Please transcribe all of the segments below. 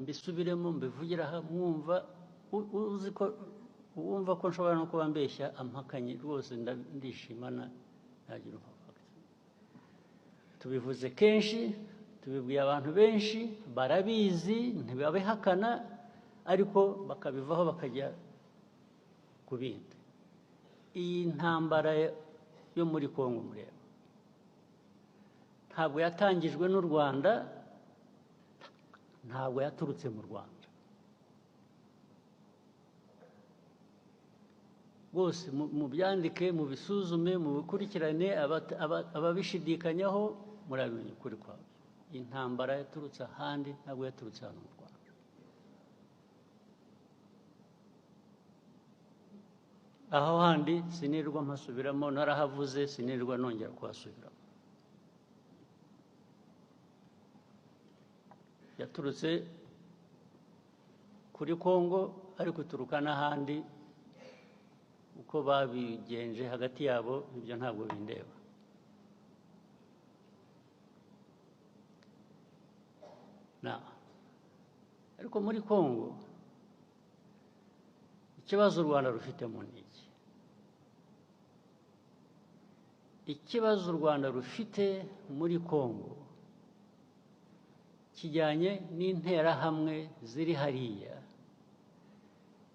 Mbisubiremo, mbivugira aha mwumva, uzi ko wumva ko nshobora no kuba mbeshya ampakanye rwose, ndishima nagira umupaka. Tubivuze kenshi, tubibwiye abantu benshi, barabizi, ntibabihakana, ariko bakabivaho bakajya ku bindi. Iyi ntambara yo muri Kongo mureba ntabwo yatangijwe n'u Rwanda, ntabwo yaturutse mu Rwanda rwose. Mubyandike, mubisuzume, mubikurikirane, ababishidikanyaho murabimenya ukuri kwabyo. Intambara yaturutse ahandi, ntabwo yaturutse hano mu Rwanda. Aho handi sinirwa mpasubiramo, narahavuze, sinirwa nongera kuhasubiramo. Yaturutse kuri Kongo, ariko ituruka n'ahandi. Uko babigenje hagati yabo, ibyo ntabwo bindeba. Na ariko muri Kongo ikibazo u Rwanda rufitemo ni iki? Ikibazo u Rwanda rufite muri Kongo kijyanye n'interahamwe ziri hariya,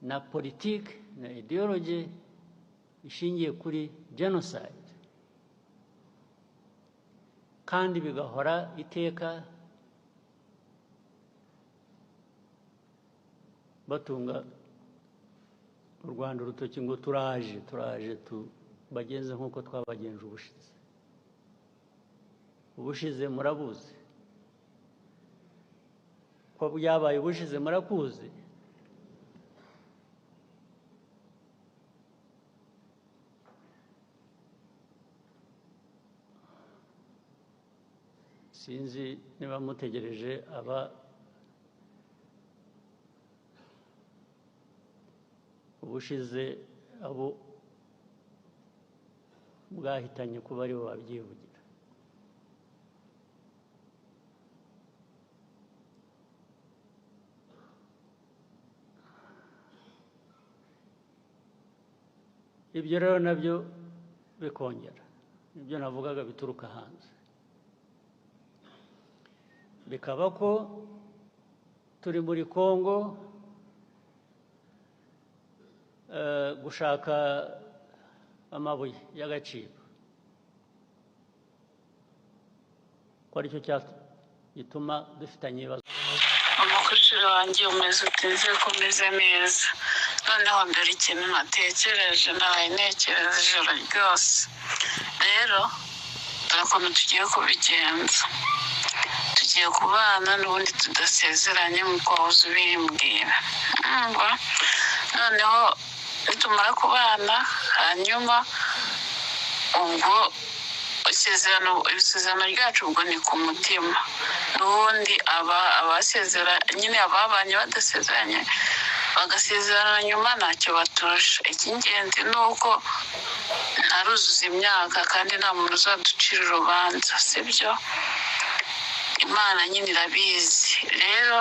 na politiki na ideology ishingiye kuri genocide, kandi bigahora iteka batunga u Rwanda urutoki ngo turaje, turaje tubagenze nk'uko twabagenje ubushize. Ubushize murabuzi ko byabaye, ubushize murakuzi. Sinzi niba mutegereje aba ubushize abo bwahitanye kuba aribo babyivugira. Ibyo rero nabyo bikongera ibyo navugaga bituruka hanze, bikaba ko turi muri Kongo gushaka amabuye y'agaciro, ko aricyo gituma dufitanye ibibazo. Umukecuru wanjye, umeze uteze ko umeze neza? Noneho dore ikintu natekereje, nabaye ntekereza ijoro ryose. Rero dore ukuntu tugiye kubigenza: tugiye kubana n'ubundi tudasezeranye nk'uko wahoze ubimbwira. Urumva? Noneho nitumara kubana, hanyuma ubwo isezerano ryacu ubwo ni ku mutima. N'ubundi aba abasezera nyine, ababanye badasezeranye bagasezerana nyuma, ntacyo baturusha. Icy'ingenzi ni uko ntaruzuza imyaka, kandi nta muntu uzaducira urubanza, sibyo? Imana nyine irabizi. Rero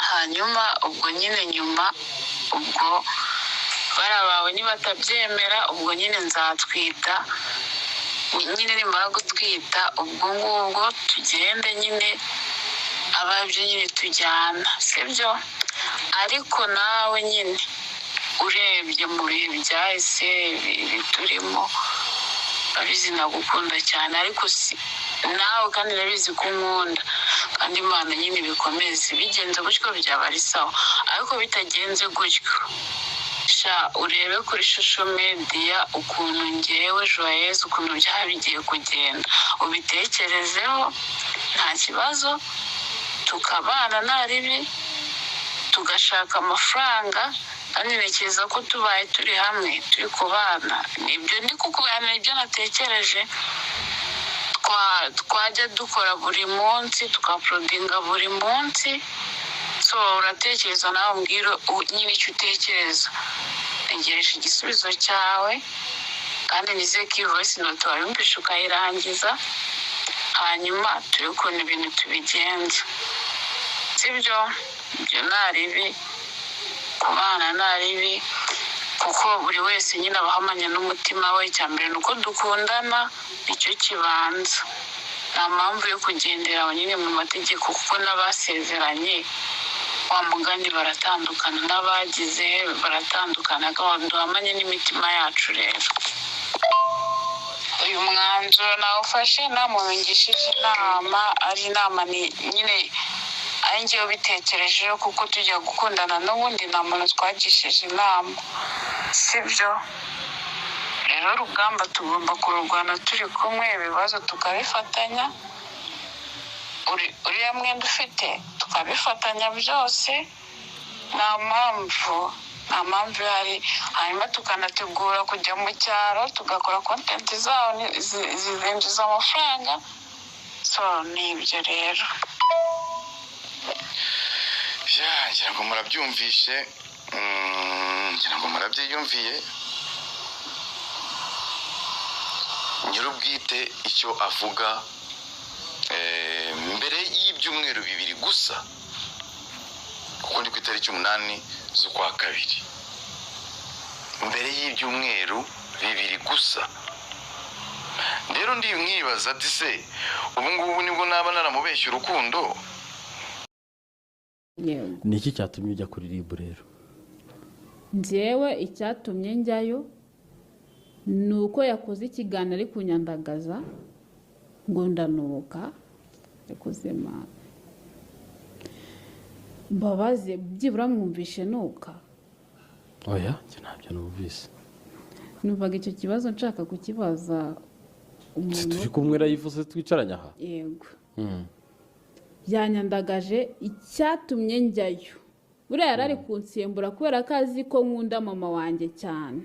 hanyuma ubwo nyine nyuma ubwo bariya bawe nibatabyemera, ubwo nyine nzatwita nyine. Nimara gutwita, ubwo ngubwo tugende nyine, ababyo nyine tujyana, sibyo? Ariko nawe nyine urebye mu bihe byahise, ibi turimo, urabizi nagukunda cyane, ariko si nawe kandi urabizi ko unkunda, kandi Imana nyine bikomeze bigenze gutyo byaba ari sawa. Ariko bitagenze gutyo, sha, urebe kuri social media ukuntu ngewe Joyeuse, ukuntu byaba bigiye kugenda, ubitekerezeho. Nta kibazo, tukabana nta ribi, tugashaka amafaranga, kandi ntekereza ko tubaye turi hamwe, turi kubana, nibyo ndi kukuganira, ibyo natekereje, twajya dukora buri munsi, tukauploadinga buri munsi. So uratekereza nawe, umbwire nyine icyo utekereza. Ntegereje igisubizo cyawe, kandi nizeye ko iyi voice note wayumvishe ukayirangiza, hanyuma turebe ukuntu ibintu tubigenza. Sibyo, ibyo nta ribi, kubana nta ribi, kuko buri wese nyine aba ahamanya n'umutima we. Icya mbere ni uko dukundana, nicyo kibanza. Nta mpamvu yo kugendera aho nyine mu mategeko, kuko n'abasezeranye wa mugani baratandukana, n'abagize baratandukana. Duhamanye n'imitima yacu. Rero uyu mwanzuro nawufashe nta muntu ngishije inama, ari inama ni nyine ari njyewe ubitekerejeho, kuko tujya gukundana n'ubundi nta muntu twagishije inama. Sibyo rero, urugamba tugomba kururwana turi kumwe, ibibazo tukabifatanya, uriya mwenda ufite tukabifatanya byose, nta mpamvu ihari. Hanyuma tukanategura kujya mu cyaro, tugakora content zaho zizinjiza amafaranga. So ni ibyo rero. Ya, ngira ngo murabyumvishe, ngira ngo murabyiyumviye. Nyir'ubwite icyo avuga, mbere y'ibyumweru 2 gusa, kuko ni ku itariki 8 z'ukwa kabiri, mbere y'ibyumweru 2 gusa. Rero ndi mwibaza ati: "Se ubu ngubu nibwo naba naramubeshye urukundo?" Yego. Ni iki cyatumye ujya kuri RIB rero? Njyewe icyatumye njyayo ni uko yakoze ikiganiro ari kunyandagaza ngo ndanuka. Yakoze mana mbabaze, byibura mwumvishe nuka? Oya, njye ntabyo numvise. Numvaga icyo kibazo nshaka kukibaza umuntu. Turi kumwe rayivuze, twicaranye aha. Yego. Yanyandagaje. Icyatumye njyayo, buriya yari ari kunsembura kubera ko azi ko nkunda mama wanjye cyane,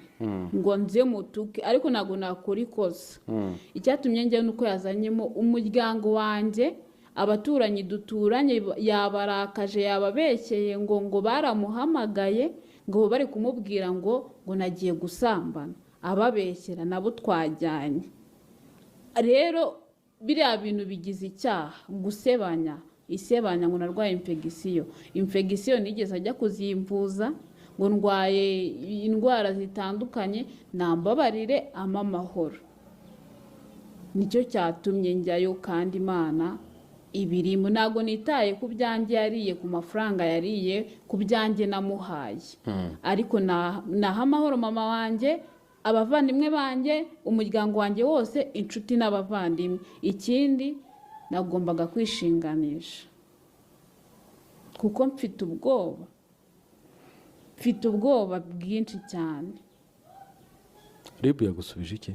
ngo nze mutuke, ariko ntabwo nakora ikosa. Icyatumye njyayo ni uko yazanyemo umuryango wanjye, abaturanyi duturanye, yabarakaje, yababeshyeye ngo baramuhamagaye, ngo bari kumubwira ngo nagiye gusambana, ababeshyera nabo twajyanye. Rero biriya bintu bigize icyaha, gusebanya, isebanya, ngo narwaye infection. Infection nigeze ajya kuzimvuza, ngo ndwaye indwara zitandukanye. Nambabarire, ampa amahoro. Nicyo cyatumye njyayo, kandi Imana ibirimo. Ntabwo nitaye ku byanjye yariye, ku mafaranga yariye, ku byanjye namuhaye, ariko naha amahoro mama wanjye, abavandimwe banjye, umuryango wanjye wose, inshuti n'abavandimwe. Ikindi, nagombaga kwishinganisha kuko mfite ubwoba, mfite ubwoba bwinshi cyane. RIB yagusubije iki?